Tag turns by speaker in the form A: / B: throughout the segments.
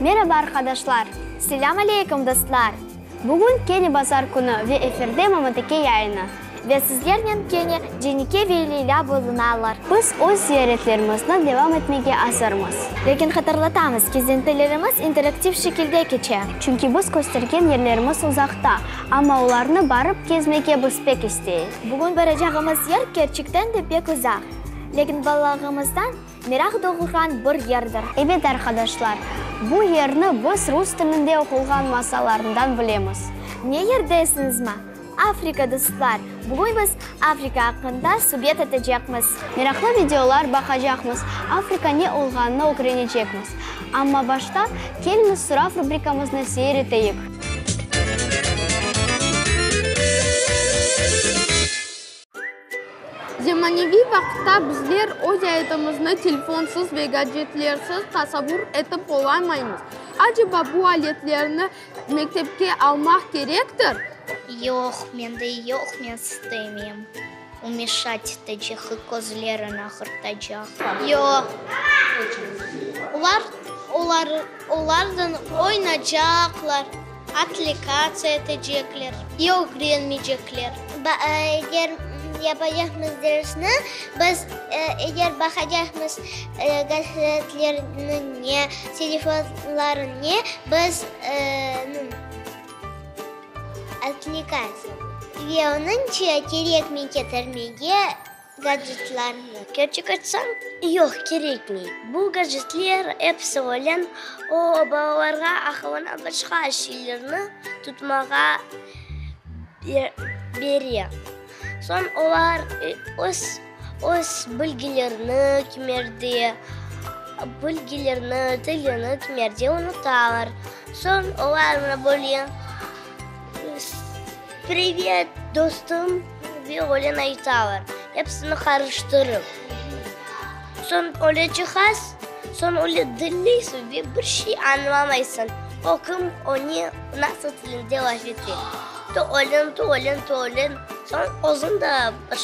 A: Meraba, arqadaşlar!
B: Selâm aleyküm, dostlar!
A: Bugün kene bazar künü ve efirde Mamateke yayını.
B: Ve sizlernen kene Cenike ve Leylâ bulunalar.
A: Biz öz ziyaretlerimizni devam etmege azırmız.
B: Lâkin hatırlatamız, kezintilerimiz interaktiv şekilde keçe.
A: Çünki biz köstergen yerlerimiz uzaqta, amma olarnı barıp kezmege biz pek isteyik.
B: Bugün baracağımız yer kerçekten de pek uzaq, lâkin balalığımızdan meraq doğurğan bir yerdir.
A: Ebet, arqadaşlar, bu yerni biz rus tilinde oqulğan masallarından bilemiz.
B: Ne yer deysiñizmi? Afrika, dostlar! Bugün biz Afrika aqqında subet etecekmiz.
A: Meraqlı videolar baqacaqmız, Afrika ne olğanını ögrenecekmiz. Amma başta keliñiz sorav rubrikamıznı seyir eteyik.
C: Zemaneviy vaqıtta bizler öz ayatımıznı telefonsız ve gadjetlersiz tasavvur etip olamaymız. Aceba bu aletlerni mektepke almaq kerektir?
D: Yoq, mende yoq, men istemeyim. Umeşat etecek, közlerini ağırtacaq. Yoq. Olar, olar, olardan oynacaqlar, otvlekatsiya etecekler, ögrenmeycekler. Eger yapacaqmız dersni, biz eger baqacaqmız gazetlerni ne, telefonlarnı ne, biz otvlekatsiya. Ve onıñce kerekmey ketirmege gadjetlarnı.
E: Kerçek aytsam, yoq, kerekmey. Bu gadjetler episi öyle, o, balalarğa aqılına başqa şeylerni tutmağa bere. Soñ olar öz, öz bilgilerini kimerde, bilgilerini, tilini kimerde unutalar. Soñ olar mına böyle Privet, dostum, ve öyle aytalar, episini qarıştırıp. Soñ öyle çıqas, soñ öyle diñleysiñ ve bir şey añlamaysıñ, o kim, o ne, nasıl tilinde laf ete. Tolen, tolen, tolen, soñ özüñ de bir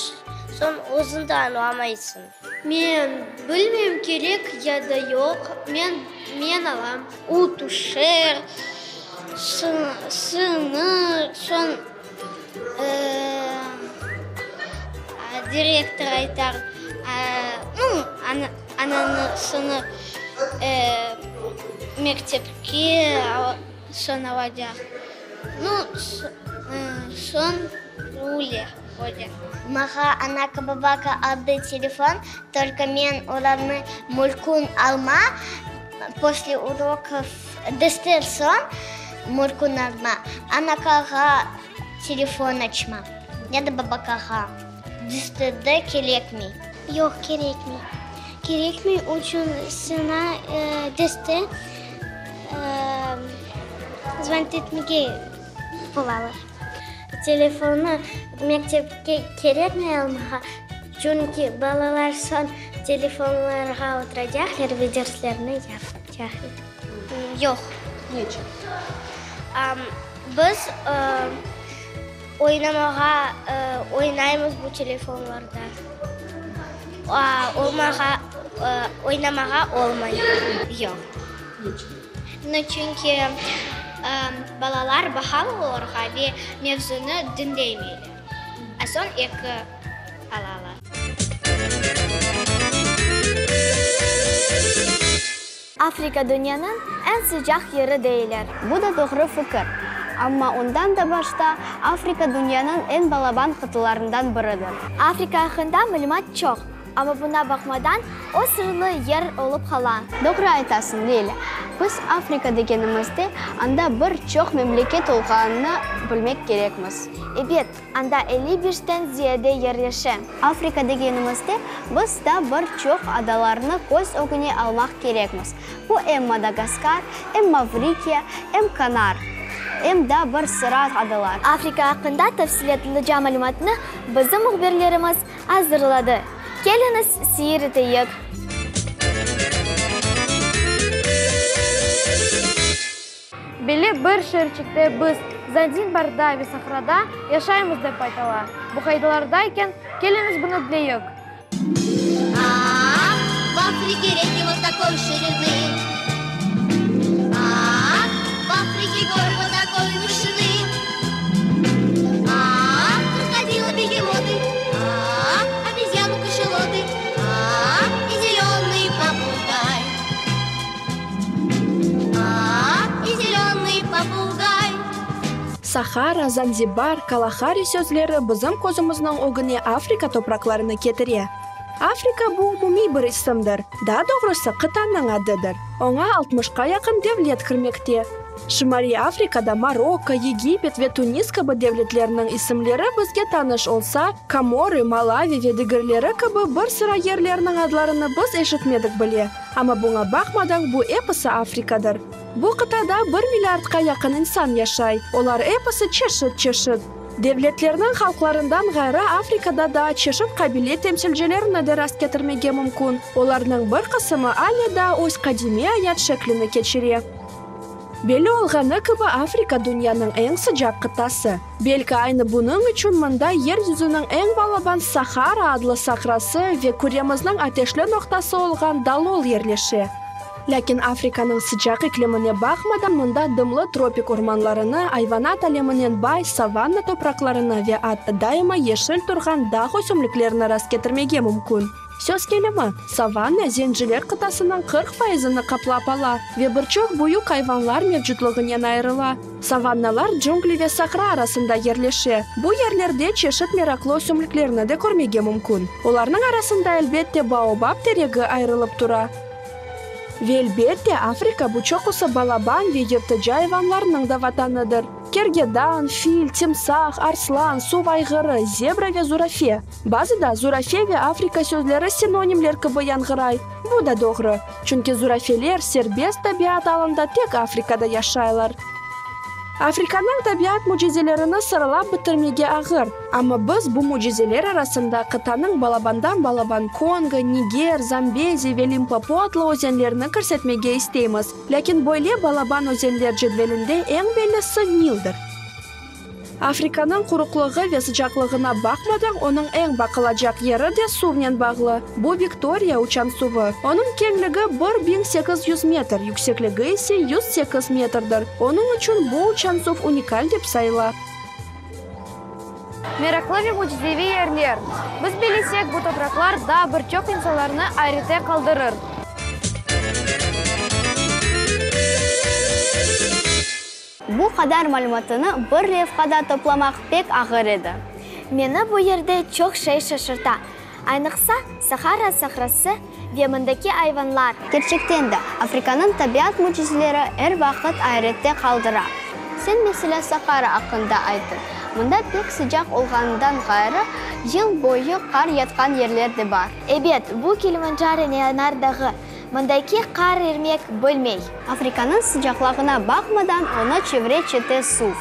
E: soñ özüñ de añlamaysıñ.
F: Men bilmeyim kerek ya da yoq, men men alam. O tüşer, sınır, soñ direktor aytar, nu, anasını mektepke soñ alacaq, nu, soñ öyle.
D: Mağa anaka-babaka aldı telefon, tolko men olarnı mülkün alma, posle urokov, dersten soñ mülkün alma, anakağa telefon açma, ya da babakağa, destede kerekmey.
F: Yoq, kerekmey. Kerekmey, içün saña derste zvonit etmege bolalar.
E: Telefonnı mektepke kerekmey almağa, çünki balalar soñ telefonlarğa oturacaqlar ve derslerni yapacaqlar.
F: Yoq.
C: Neçün?
F: Biz oynamağa oynaymız bu telefonlarda. Olmağa, oynamağa olmay.
D: Yoq.
C: Neçün?
F: No, çünki balalar bahalı olarğa ve mevzunı diñlemeyler, a soñ eki alalar.
B: Afrika dünyanıñ eñ sıcaq yeri deyler.
A: Bu da doğru fikir. Amma ondan da başta Afrika dünyanıñ eñ balaban qıtalarından biridir.
B: Afrika aqqında malümat çoq. Amma buña baqmadan, o sırlı yer olıp qala.
A: Doğru aytasıñ, Leylâ. Biz Afrika degenimizde, anda bir çoq memleket olğanını bilmek kerekmiz.
B: Ebet, anda 55-ten ziyade yerleşe.
A: Afrika degenimizde, biz da bir çoq adalarnı köz ögüne almaq kerekmiz. Bu em Madagaskar, em Mavrikiya, em Kanar, em da bir sıra adalar.
B: Afrika aqqında tafsilâtlıca malümatnı bizim mühbirlerimiz Azırladı. Keliñiz, seyir eteyik.
C: Belli bir şeerçikte biz, Zanzibarda ve Sahrada yaşaymız dep aytalar. Bu qaydalarda eken, keliñiz bunı bileyik.
G: Sahara, Zanzibar, Kalahari sözleri bizim közümizniñ ögüne Afrika topraqlarını ketire. Afrika bu umumiy bir isimdir, daa doğrusı qıtanıñ adıdır. Oña altmışqa yaqın devlet kirmekte. Şimaliy Afrikada Marokko, Yegipet ve Tunis kibi devletlerniñ isimleri bizge tanış olsa, Komorı, Malavi ve digerleri kibi bir sıra yerlerniñ adlarını biz eşitmedik bile. Amma buña baqmadan bu episi Afrikadır. Bu qıtada bir milliardqa yaqın insan yaşay, olar episi çeşit-çeşit. Devletlerniñ halqlarından ğayrı Afrikada daa çeşit qabile temsilcilerini de rastketirmege mümkün, olarnıñ bir qısımı alâ daa öz qadimiy ayat şeklini keçire. Belli olğanı kibi, Afrika dünyanıñ eñ sıcaq qıtası. Belki aynı bunıñ içün mında yer yüzüniñ eñ balaban Sahara adlı sahrası ve küremizniñ ateşli noqtası olğan Dalol yerleşe. Lâkin Afrikanıñ sıcaq iklimine baqmadan mında dımlı tropik ormanlarını, ayvanat aleminen bay savanna topraqlarını ve atta daima yeşil turğan dağ ösümliklerini rastketirmege mümkün. Söz kelimi, savanna zenciler qıtasınıñ 40 fayızını qaplap ala ve bir çoq büyük ayvanlar mevcutlığınen ayırıla. Savannalar cüngli ve sahra arasında yerleşe. Bu yerlerde çeşit meraqlı ösümliklerni de körmege mümkün. Olarnıñ arasında, elbette, baobab teregi ayırılıp tura. Ve elbette, Afrika bu çoqusı balaban ve yırtıcı ayvanlarnıñ da vatanıdır, kergedan, fil, timsah, arslan, suv ayğırı, zebra ve zurafe. Bazıda zurafe ve Afrika sözleri sinonimler kibi yañğıray. Bu da doğru, çünki zurafeler serbest tabiat alında tek Afrikada yaşaylar. Afrikanıñ tabiat mücizelerini sıralap bitirmege ağır, amma biz bu mücizeler arasında qıtanıñ balabandan balaban Kongo, Niger, Zambezi ve Limpopo adlı özenlerini kirsetmege isteymiz. Lâkin böyle balaban özenler cedvelinde eñ bellisi Nildir. Afrikanıñ quruqlığı ve sıcaqlığına baqmadan, onıñ eñ baqılacaq yeri de suvnen bağlı, bu Viktoriya uçansuvı. Onıñ keñligi 1800 metr, yüksekligi ise 108 metrdir. Onıñ içün bu uçansuv unikal dep sayıla.
H: Meraqlı ve mücizeviy yerler. Biz bilesek, bu topraqlar daa bir çoq insanlarnı ayrette qaldırır.
A: Bu qadar malümatını bir levhada toplamaq pek ağır edi.
B: Meni bu yerde çoq şey şaşırta. Aynıqsa, Sahara sahrası ve mındaki ayvanlar.
A: Kerçekten de, Afrikanıñ tabiat mücizeleri er vaqıt ayrette qaldıra. Sen, meselâ, Sahara aqqında ayttıñ. Mında pek sıcaq olğanından ğayrı, yıl boyu qar yatqan yerler de bar.
B: Ebet, bu Kilimanjaro yanardağı. Mındaki qar irmek bilmey.
A: Afrikanıñ sıcaqlağına baqmadan onı çevre-çeti suv.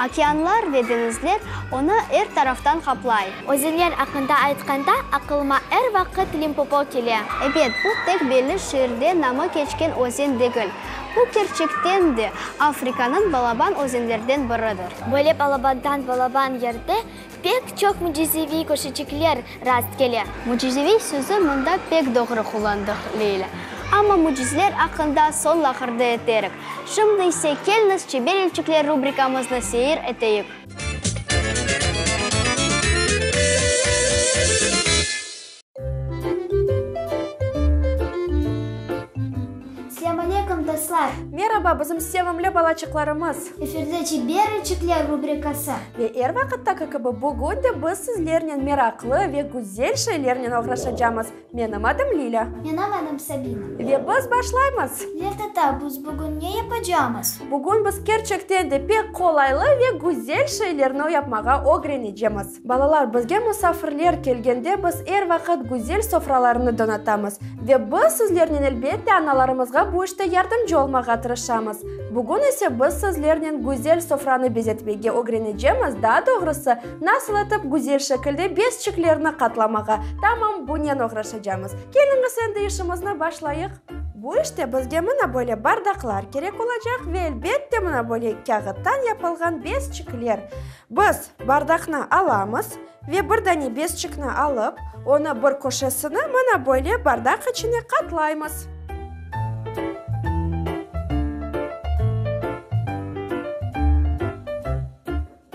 A: Okeanlar ve deñizler onı er taraftan qaplay.
B: Özenler aqqında aytqanda aqılıma er vaqıt Limpopo kele.
A: Ebet, bu tek belli şiirde namı keçken özen degil. Bu kerçekten de Afrikanıñ balaban özenlerden biridir.
B: Böyle balabandan balaban yerde Pek çoq mücizeviy köşeçikler rast kele.
A: Mücizeviy sözü mında pek doğru qullandıq, Leylâ. Amma mücizeler aqqında soñ laqırdı eterik. Şimdi ise keliñiz Çeber elçikler rubrikamıznı seyir eteyik.
B: Selâm aleyküm, dostlar!
G: Meraba, bizim sevimli balaçıqlarımız!
B: Efirde Çeber elçikler rubrikası.
G: Ve er vaqıttaki kibi bugün de biz sizlernen meraqlı ve güzel şeylernen oğraşacamız. Menim adım Lilâ.
B: Menim adım Sabina.
G: Ve biz başlaymız!
B: Lilâ tata, biz bugün ne yapacamız?
G: Bugün biz kerçekten de pek qolaylı ve güzel şeylerni yapmağa ögrenecemiz. Balalar, bizge musafirler kelgende biz er vaqıt güzel sofralarnı donatamız. Ve biz sizlernen elbette analarımızğa bu işte yardımcı olmağa tırışamız. Bugün ise biz sizlernen güzel sofranı bezetmege ögrenecemiz, daa doğrusı, nasıl etip güzel şekilde bezçiklerni qatlamağa, tamam bunen oğraşacamız. Keliñiz endi işimizni başlayıq. Bu işte bizge mına böyle bardaqlar kerek olacaq ve elbette mına böyle kâğıttan yapılğan bezçikler. Biz bardaqnı alamız ve bir dane bezçikni alıp, onı bir köşesini mına böyle bardaq içine qatlaymız.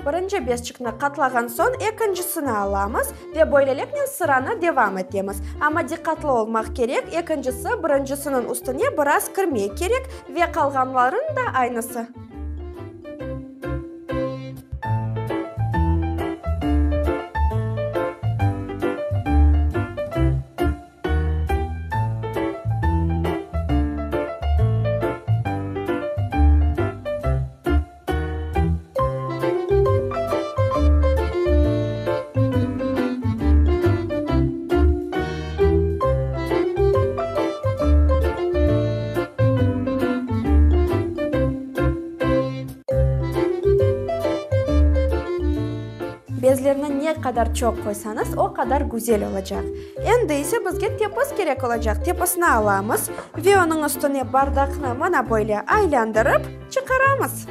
G: Birinci bezçikni qatlağan soñ ekincisini alamız ve böyleliknen sıranı devam etemiz. Amma diqqatlı olmaq kerek, ekincisi birincisiniñ üstüne biraz kirmek kerek ve qalğanlarınıñ da aynısı. qadar çoq qoysañız, o qadar güzel olacaq. Endi ise bizge tepis kerek olacaq. Tepisni alamız ve onıñ üstüne bardaqnı mına böyle aylandırıp çıqaramız.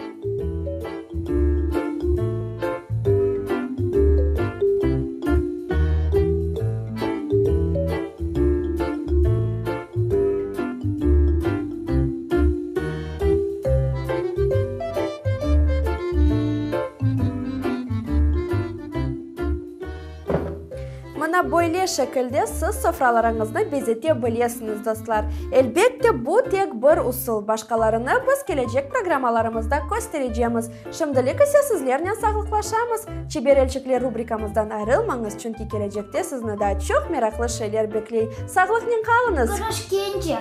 G: Mına böyle şekilde siz sofralarıñıznı bezete bilesiñiz, dostlar. Elbette, bu tek bir usul, başqalarını biz kelecek programmalarımızda kösterecemiz. Şimdilik ise sizlernen sağlıqlaşamız. Çeber elçikler rubrikamızdan ayrılmañız, çünki kelecekte sizni daa çoq meraqlı şeyler bekley. Sağlıqnen qalıñız!
D: Körüşkence!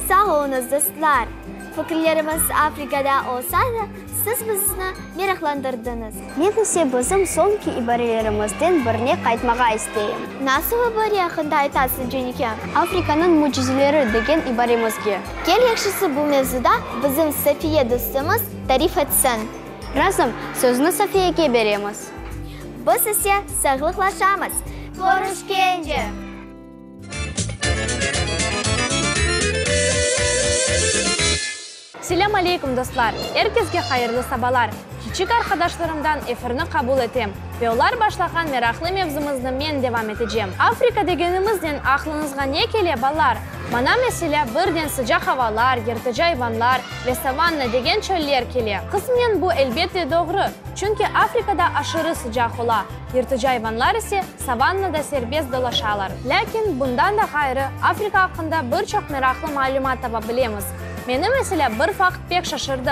B: Sağ oluñız, dostlar! Fikirlerimiz Afrikada olsa da, siz bizni meraqlandırdıñız.
A: Men ise bizim soñki ibarelerimizden birine qaytmağa isteyim.
B: Nasıl ibare aqqında aytasıñ, Cenike?
A: Afrikanıñ mücizeleri degen ibaremizge.
B: Kel yahşısı bu mevzuda bizim Safiye dostumız tarif etsin.
A: Razım, sözni Safiyege beremiz.
B: Biz ise sağlıqlaşamız.
D: Körüşkence!
H: Selâm aleykum, dostlar! Er kesge hayırlı sabalar! Kiçik arqadaşlarımdan efirni qabul etem ve olar başlağan meraqlı mevzumıznı men devam etecem. Afrika degenimiznen aqlıñızğa ne kele, balalar? Maña, meselâ, birden sıcaq avalar, yırtıcı ayvanlar ve savanna degen çöller kele. Qısmen bu, elbette, doğru, çünki Afrikada aşırı sıcaq ola, yırtıcı ayvanlar ise savannada serbest dolaşalar. Lâkin, bundan da ğayrı, Afrika aqqında bir çoq meraqlı malümat tapa bilemiz. Meni, meselâ, bir fakt pek şaşırdı,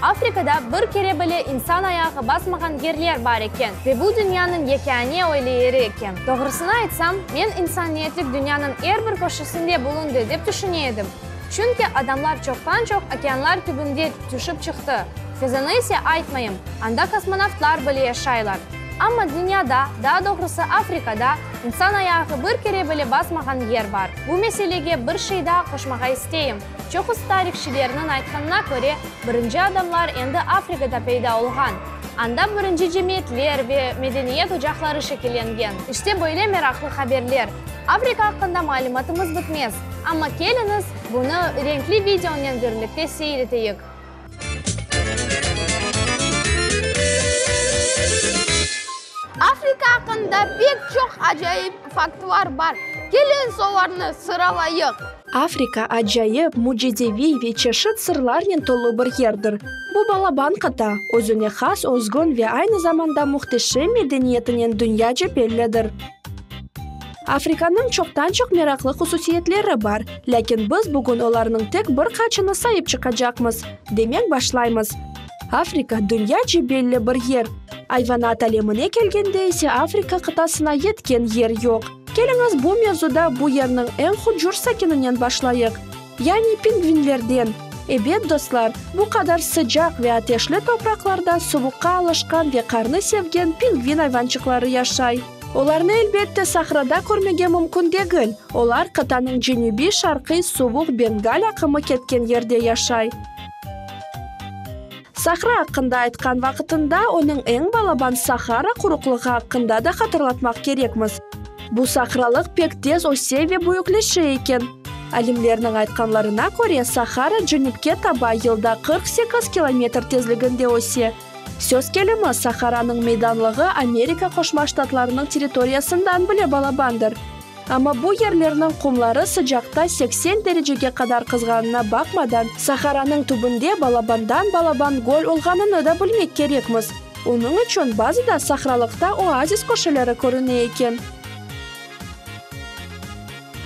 H: Afrikada bir kere bile insan ayağı basmağan yerler bar eken ve bu dünyanıñ yekâne öyle yeri eken. Doğrusını aytsam, men insaniyetlik dünyanıñ er bir köşesinde bulundı, dep tüşüne edim. Çünki adamlar çoqtan-çoq okeanlar tübünde tüşip çıqtı, fezanı ise aytmayım, anda kosmonavtlar bile yaşaylar. Amma dünyada, daa doğrusı Afrikada, insan ayağı bir kere bile basmağan yer bar. Bu meselege bir şey daa qoşmağa isteyim. Çoqusı tarihçilerniñ aytqanına köre, birinci adamlar endi Afrikada peyda olğan. Anda birinci cemiyetler ve medeniyet ocaqları şekillengen. İşte böyle meraqlı haberler. Afrika aqqında malümatımız bitmez. Amma keliñiz, bunı renkli videonen birlikte seyir eteyik.
C: Afrika aqqında pek çoq acayip faktlar bar. Keliñiz, olarnı sıralayıq.
G: Afrika acayip, mücizeviy ve çeşit sırlarnen tolu bir yerdir. Bu balaban qıta, özüne has özgün ve aynı zamanda mühteşem medeniyetinen dünyaca bellidir. Afrikanıñ çoqtan-çoq meraqlı hususiyetleri bar, lâkin biz bugün olarnıñ tek bir qaçını sayıp çıqacaqmız. Demek, başlaymız. Afrika, dünyaca belli bir yer. Ayvanat alemine kelgende ise Afrika qıtasına yetken yer yoq. Keliñiz bu mevzuda bu yerniñ eñ hucur sakininen başlayıq, yani pingvinlerden. Ebet, dostlar, bu qadar sıcaq ve ateşli topraqlarda suvuqqa alışqan ve qarnı sevgen pingvin ayvançıqları yaşay. Olarnı, elbette, sahrada körmege mümkün degil, olar qıtanıñ cenübiy-şarqiy suvuq Bengal aqımı ketken yerde yaşay. Sahra aqqında aytqan vaqıtında onıñ eñ balaban Sahara quruqlığı aqqında da hatırlatmaq kerekmiz. Bu sahralıq pek tez öse ve büyükleşe eken. Alimlerniñ aytqanlarına köre, Sahara cenüpke taba yılda 48 kilometr tezliginde öse. Söz kelimi, Saharanıñ meydanlığı Amerika Qoşma Ştatlarınıñ territoriyasından bile balabandır. Amma bu yerlerniñ qumları sıcaqta 80 derecege qadar qızğanına baqmadan, Saharanıñ tübünde balabandan-balaban göl olğanını da bilmek kerekmiz. Onıñ içün bazıda sahralıqta oazis köşeleri körüne eken.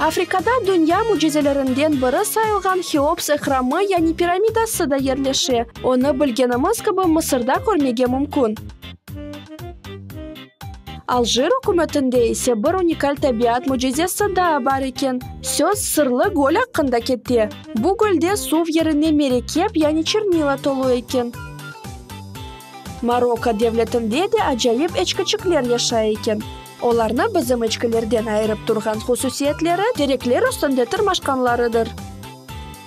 G: Afrikada dünya mücizelerinden biri sayılğan Heops ehramı yani piramidası da yerleşe. Onı, bilgenimiz kibi, Mısırda körmege mümkün. Aljir ükümetinde ise bir unikal tabiat mücizesi daa bar eken. Söz Sırlı göl aqqında kete. Bu gölde suv yerine merekep yani çernila tolu eken. Marokko devletinde de acayip eçkiçikler yaşay eken. Olarnı bizim eçkilerden ayırıp turğan hususiyetleri terekler üstünde tırmaşqanlarıdır.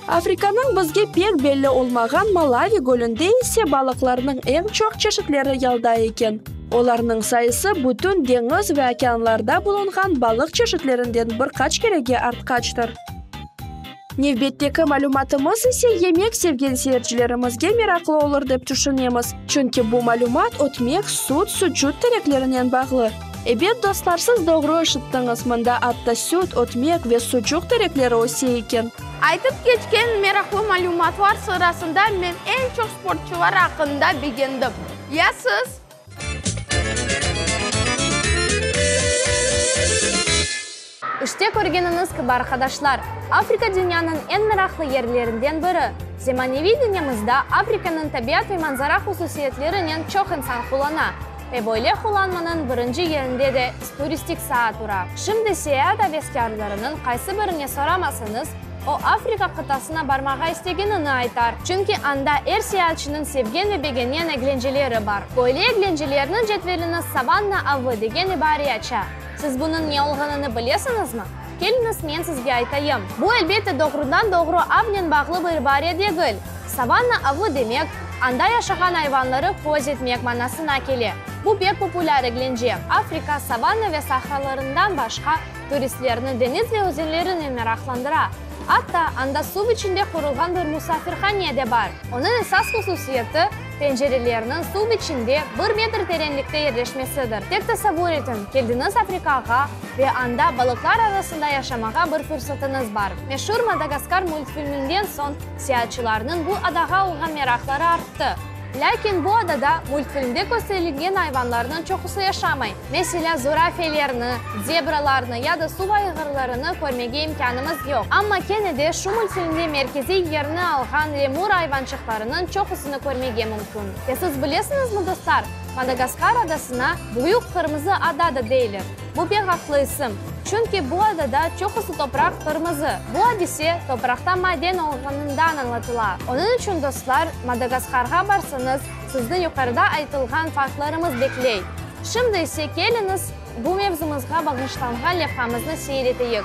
G: Afrikanıñ bizge pek belli olmağan Malavi gölünde ise balıqlarnıñ eñ çoq çeşitleri yalday eken. Olarnıñ sayısı bütün deñiz ve okeanlarda bulunğan balıq çeşitlerinden bir qaç kerege artqaçtır. Nevbetteki malümatımız ise yemek sevgen seyircilerimizge meraqlı olur dep tüşünemiz, çünki bu malümat ötmek, süt, sucut tereklerinen bağlı. Ebet, dostlar, siz doğru eşittiñiz, mında atta süt, ötmek ve sucuq terekleri öse eken.
C: Aytıp keçken meraqlı malümatlar sırasında men eñ çoq sportçular aqqında begendim. Ya siz? İşte, körgeniñiz kibi, arqadaşlar, Afrika dünyanıñ eñ meraqlı yerlerinden biri. Zemaneviy dünyamızda Afrikanıñ tabiat ve manzara hususiyetlerinen çoq insan qullana. Ve böyle qullanmanıñ birinci yerinde de turistik saa tura. Şimdi seyaat aveskârlarınıñ qaysı birine soramasañız, o, Afrika qıtasına barmağa istegenini aytar. Çünki anda er seyaatçınıñ sevgen ve begengen eglenceleri bar. Böyle eglencelerniñ cedvelini Savanna avı degen ibare aça. Siz bunıñ ne olğanını bilesiñizmi? Keliñiz, men sizge aytayım. Bu, elbette, doğrudan-doğru avnen bağlı bir ibare degil. Savanna avı demek, anda yaşağan ayvanları köz etmek manasına kele. Bu pek populâr eglence. Afrika savanna ve sahralarından başqa, turistlerni deñiz ve özenlerinen meraqlandıra. Atta, anda suv içinde qurulğan bir musafirhane de bar. Onıñ esas hususiyeti, pencerelerniñ suv içinde bir metr terenlikte yerleşmesidir. Tek tasavvur etiñ, keldiñiz Afrikağa ve anda balıqlar arasında yaşamağa bir fırsatıñız bar. Meşur Madagaskar multfilminden soñ seyaatçılarnıñ bu adağa olğan meraqları arttı. Lâkin bu adada multfilmde kösterilgen ayvanlarnıñ çoqusı yaşamay. Meselâ, zurafelerni, zebralarnı ya da suv ayğırlarını körmege imkânımız yoq. Amma kene de şu multfilmde merkeziy yerni alğan lemur ayvançıqlarınıñ çoqusını körmege mümkün. Ya siz bilesiñizmi, dostlar, Madagaskar adasına Büyük Qırmızı Ada da deyler. Bu pek aqlı isim, çünki bu adada çoqusı topraq qırmızı. Bu adise topraqta maden olğanından añlatıla. Onıñ içün, dostlar, Madagaskarğa barsañız, sizni yuqarıda aytılğan faktlarımız bekley. Şimdi ise keliñiz, bu mevzumızğa bağışlanğan levhamıznı seyir eteyik.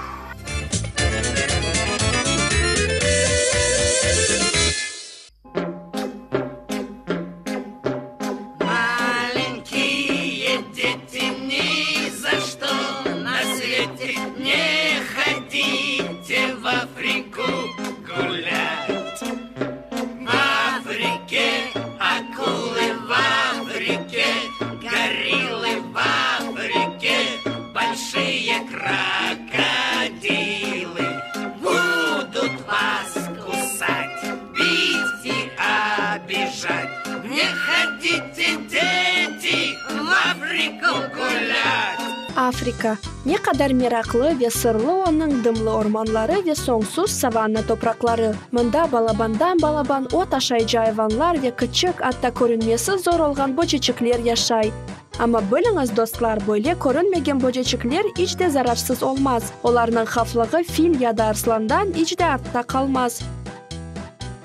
G: Afrika, ne qadar meraqlı ve sırlı onıñ dımlı ormanları ve soñsuz savanna topraqları. Mında balabandan balaban ot aşayıcı ayvanlar ve kiçik, atta körünmesi zor olğan böceçikler yaşay. Amma biliñiz, dostlar, böyle körünmegen böceçikler iç de zararsız olmaz, olarnıñ havflığı fil ya da arslandan iç de artta qalmaz.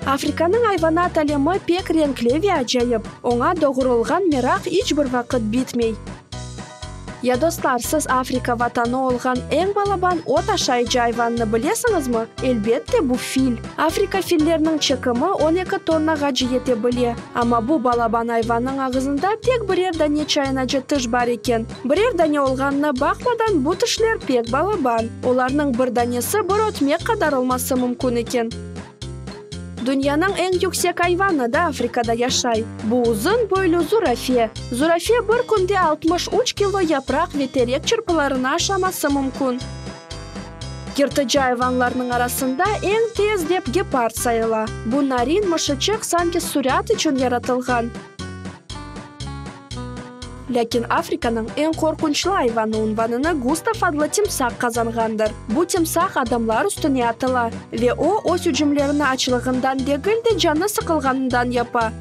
G: Afrikanıñ ayvanat alemi pek renkli ve acayip, oña doğurılğan meraq iç bir vaqıt bitmey. Ya dostlar, siz Afrika vatanı olğan eñ balaban ot aşayıcı ayvannı bilesiñizmi? Elbette, bu fil. Afrika filleriniñ çekimi 12 tonnağace yete bile. Amma bu balaban ayvannıñ ağızında tek birer dane çaynaca tiş bar eken. Birer dane olğanına baqmadan, bu tişler pek balaban. Olarnıñ bir danesi bir ötmek qadar olması mümkün eken. Dünyanıñ eñ yüksek ayvanı da Afrikada yaşay. Bu uzun boylu zurafe. Zurafe bir künde 63 kilo yapraq ve terek çırpılarını aşaması mümkün. Yırtıcı ayvanlarnıñ arasında eñ tez dep gepard sayıla. Bu narin mışıçıq sanki sürat içün yaratılğan. Lâkin Afrikanıñ eñ qorqunçlı ayvanı unvanını Gustav adlı timsaq qazanğandır. Bu timsaq adamlar üstüne atıla ve o, öz ücümlerini açlığından degil de canı sıqılğanından yapa.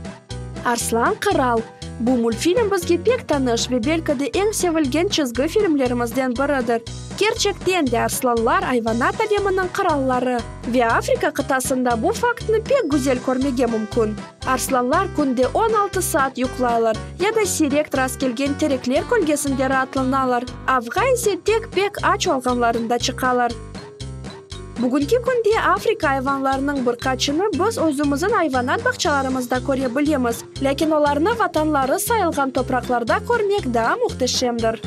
G: Arslan qıral. Bu mültfilm bizge pek tanış ve belki de eñ sevilgen çizgi filmlerimizden biridir. Kerçekten de arslanlar ayvanat aleminiñ qıralları ve Afrika qıtasında bu faktnı pek güzel körmege mümkün. Arslanlar künde 16 saat yuqlaylar ya da siyrek rastkelgen terekler kölgesinde raatlanalar, avğa ise tek pek aç olğanlarında çıqalar. Bugünki künde Afrika ayvanlarınıñ bir qaçını biz özümizin ayvanat bağçalarımızda köre bilemiz, lâkin olarnı vatanları sayılğan topraqlarda körmek daa mühteşemdir.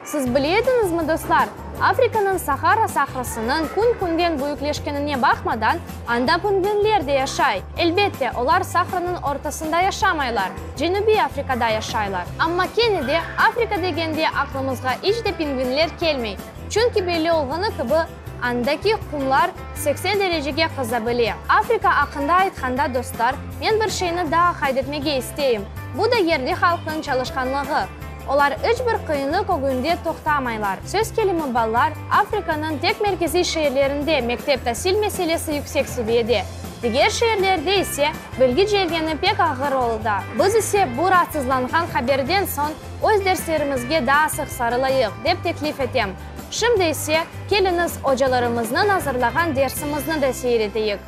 C: Siz bile ediñizmi, dostlar, Afrikanıñ Sahara sahrasınıñ kün-künden büyükleşkenine baqmadan, anda pingvinler de yaşay. Elbette, olar sahranıñ ortasında yaşamaylar, Cenübiy Afrikada yaşaylar. Amma kene de, Afrika degende aqlımızğa iç de pingvinler kelmey, çünki belli olğanı kibi, andaki qumlar 80 derecege qıza bile. Afrika aqqında aytqanda, dostlar, men bir şeyni daa qayd etmege isteyim, bu da yerli halqnıñ çalışqanlığı. Olar iç bir qıyınlıq ögünde toqtamaylar. Söz kelimi, balalar, Afrikanıñ tek merkeziy şeerlerinde mektep tasil meselesi yüksek seviyede, diger şeerlerde ise bilgi ceryanı pek ağır oldı. Biz ise bu raatsızlanğan haberden soñ öz derslerimizge daa sıq sarılayıq, dep teklif etem. Şimdi ise, keliñiz, ocalarımıznıñ azırlağan dersimizni de seyir eteyik.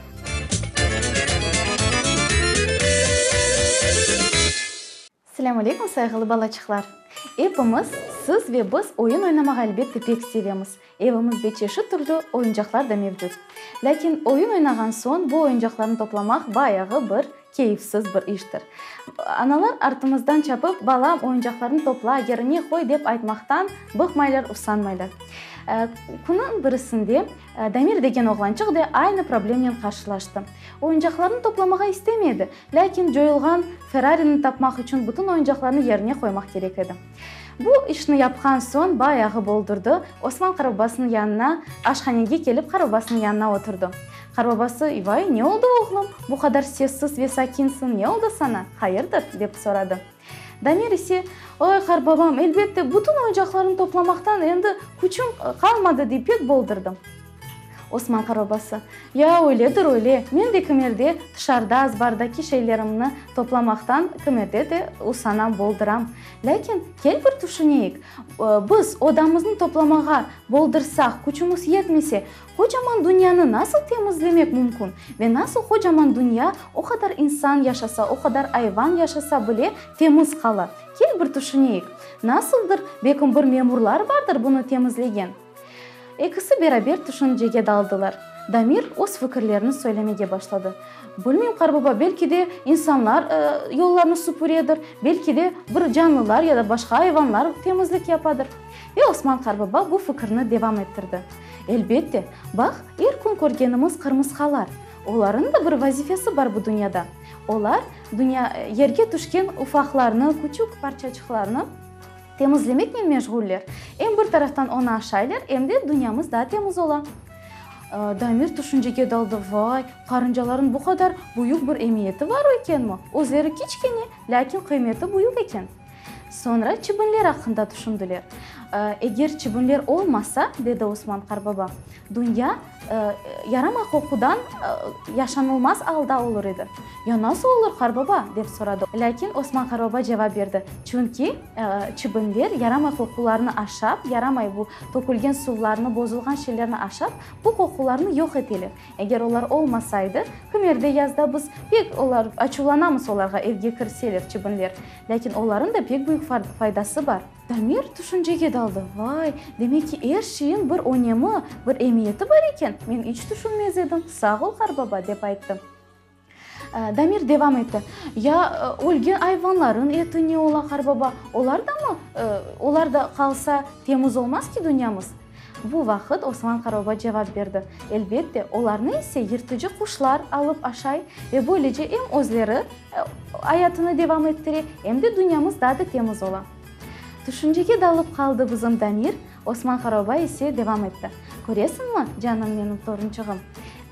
I: Selâm aleykum, sayğılı balaçıqlar! Epimiz, siz ve biz oyun oynamağa elbette pek sevemiz. Evimizde çeşit türlü oyuncaqlar da mevcut. Lâkin oyun oynağan soñ bu oyuncaqlarnı toplamaq bayağı bir keyifsiz bir iştir. Analar artımızdan çapıp, balam, oyuncaqlarnı topla, yerine qoy dep aytmaqtan bıqmaylar, usanmaylar. Künüñ birisinde Damir degen oğlançıq da aynı problemnen qarşılaştı. Oyuncaqlarnı toplamağa istemedi, Lâkin coyulğan Ferrarini tapmaq içün bütün oyuncaqlarnı yerine qoymaq kerek edi. Bu işni yapqan soñ bayağı boldurdı, Osman qartbabasınıñ yanına, aşhanege kelip qartbabasınıñ yanına oturdı. Qartbabası, İvay, ne oldı, oğlum, bu qadar sessiz ve sakinsiñ, ne oldı saña, hayırdır? dep soradı. Damir ise, Oy, qartbabam, elbette, bütün oyuncaqlarnı toplamaqtan endi küçüm qalmadı, dey pek boldurdı. Osman qartbabası, Ya, öyledir, öyle. Men de kimerde tışarda, azbardaki şeylerimni toplamaqtan kimerde de usanam, boldıram. Lâkin, kel bir tüşüneyik, biz odamıznı toplamağa boldırsaq, küçümiz yetmese, qocaman dünyanı nasıl temizlemek mümkün? Ve nasıl qocaman dünya, o qadar insan yaşasa, o qadar ayvan yaşasa bile temiz qala? Kel bir tüşüneyik, nasıldır, belkim bir memurlar bardır bunı temizlegen? Ekisi beraber tüşüncege daldılar. Damir öz fikirlerini söylemege başladı. Bilmeyim, qarbaba, belki de insanlar yollarnı süpüredir, belki de bir canlılar ya da başqa ayvanlar temizlik yapadır. Ve Osman qarbaba bu fikirni devam ettirdi. Elbette, baq, er kün körgenimiz qırmısqalar, olarıñ da bir vazifesi bar bu dünyada. Olar dünya, yerge tüşken ufaqlarnı, küçük parçaçıqlarnı, Temizlemeknen meşğuller. Em bir taraftan onı aşaylar, em de dünyamız daa temiz ola. Damir tüşüncege daldı, Vay, qarıncaların bu qadar büyük bir emiyeti var ekenmi? Özleri kiçkene, lâkin qıymeti büyük eken. Soñra çibinler aqqında tüşündiler. Eger çibinler olmasa, dedi Osman qarbaba, dünya yaramay qoqudan yaşanılmaz alda olur edi. Ya nasıl olur, qarbaba? dep soradı. Lâkin Osman qarbaba cevap berdi, Çünki çibinler yaramay qoqularnı aşap, yaramay bu tökülgen suvlarnı, bozulğan şeylerni aşap, bu qoqularnı yoq eteler. Eger olar olmasaydı, kimerde yazda biz pek olar açuvlanamız olarğa evge kirseler çibinler. Lâkin olarıñ da pek büyük faydası bar. Damir tüşüncege daldı, Vay, demek ki, er şeyin bir önemi, bir emiyeti bar eken, men iç tüşünmez edim, sağ ol, qarbaba, dep ayttı. Damir devam etti, Ya ölgen ayvanların eti ne ola, qarbaba, olar da mı, olar da qalsa, temiz olmaz ki dünyamız? Bu vaqıt Osman qarbaba cevap berdi, Elbette, olarnı ise yırtıcı quşlar alıp aşay ve böylece em özleri ayatını devam ettire, em de dünyamız daa da temiz ola. Tüşüncege dalıp qaldı bizim Damir, Osman qarababa ise devam etti, Köresiñmi, canım menim torunçığım,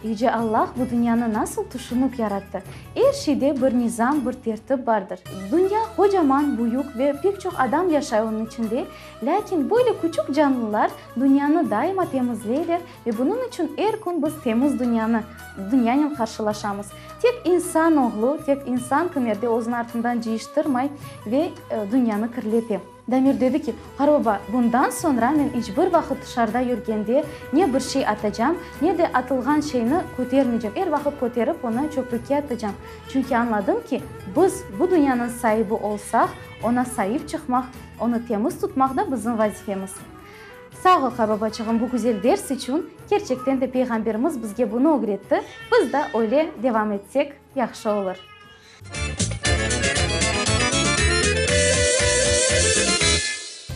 I: Yüce Allah bu dünyanı nasıl tüşünip yarattı. Er şeyde bir nizam, bir tertip bardır. Dünya qocaman, büyük ve pek çoq adam yaşay onıñ içinde, lâkin böyle küçük canlılar dünyanı daima temizleyler ve bunıñ içün er kün biz temiz dünyanı, dünyanen qarşılaşamız. Tek insan oğlu, tek insan kimerde özüni artından cıyıştırmay ve dünyanı kirlete. Damir dedi ki, Qartbaba, bundan soñra men iç bir vaqıt tışarıda yürgende ne bir şey atacam, ne de atılğan şeyni kötermeycem, er vaqıt köterip onı çöplükke atacam. Çünki añladım ki, biz bu dünyanıñ saibi olsaq, oña saip çıqmaq, onı temiz tutmaq da bizim vazifemiz. Sağ ol, qartbabaçığım, bu güzel ders içün. Kerçekten de Peyğamberimiz bizge bunı ögretti, biz da öyle devam etsek, yahşı olur.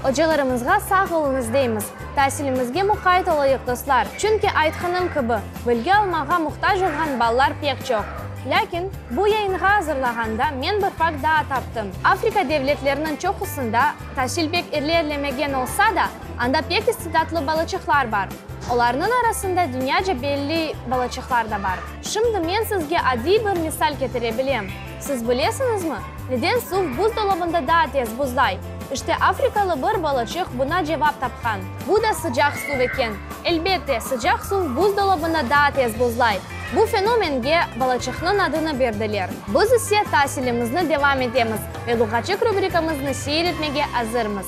C: Ocalarımızğa sağ oluñız deymiz. Tasilimizge muqayt olayıq, dostlar, çünki, aytqanım kibi, bilgi almağa muhtac olğan balalar pek çoq. Lâkin, bu yayınğa azırlağanda men bir fakt daa taptım, Afrika devletleriniñ çoqusında tasil pek ilerlemegen olsa da, anda pek istidatlı balaçıqlar bar. Olarnıñ arasında dünyaca belli balaçıqlar da bar. Şimdi men sizge adiy bir misal ketire bilem. Siz bilesiñizmi, neden suv buzdolabında daa tez buzlay? İşte afrikalı bir balaçıq buna cevap tapqan. Bu da sıcaq suv eken. Elbette, sıcaq suv buzdolabında daa tez buzlay. Bu fenomenge balaçıqnıñ adını berdiler. Biz ise tasilimizni devam etemiz ve Luğatçıq rubrikamıznı seyir etmege azırmız.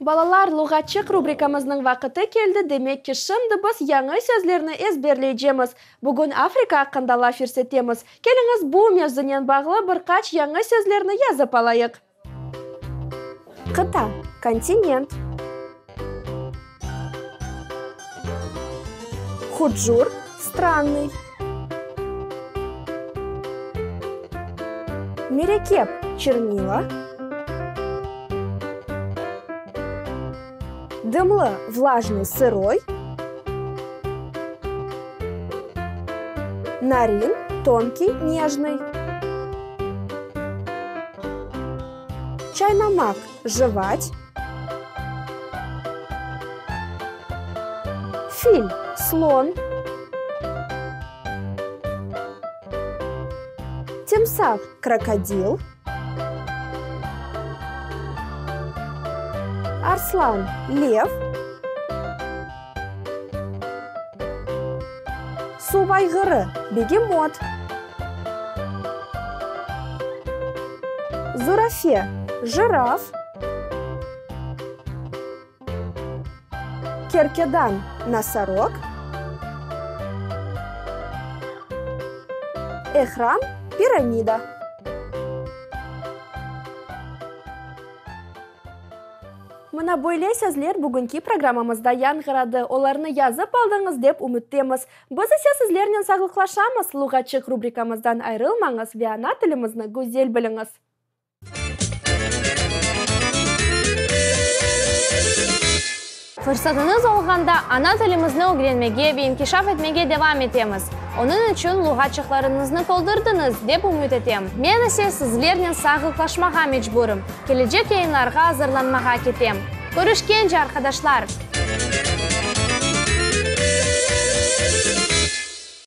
G: Balalar, Luğatçıq rubrikamıznıñ vaqıtı keldi, demek ki, şimdi biz yañı sözlerni ezberleycemiz. Bugün Afrika aqqında laf yürsetemiz. Keliñiz, bu mevzunen bağlı bir qaç yañı sözlerni yazıp alayıq. Qıta, kontinent. Hucur, strannıy. Mürekkep, çernila. Dımlı, vlajnıy, sıroy. Narin, tonkiy, nejnıy. Çaynamaq, jevat. Fil, slon. Timsah, krokodil. Arslan, lev. Suv ayğırı, begemot. Zurafe, jıraf. Kerkedan, nosorog. Ehram, piramida. Mına böyle sözler bugünki programmamızda yañğıradı. Olarnı yazıp aldıñız dep ümüttemiz. Biz ise sizlernen sağlıqlaşamız, Luğatçıq rubrikamızdan ayrılmañız ve ana tilimizni güzel biliñiz.
C: Fırsatıñız olğanda ana tilimizni ögrenmege ve inkişaf etmege devam etemiz. Onıñ içün luğatçıqlarıñıznı toldurdıñız, dep ümüt etem. Men ise sizlernen sağlıqlaşmağa mecburım, kelecek yayınlarğa azırlanmağa ketem. Körüşkence, arqadaşlar!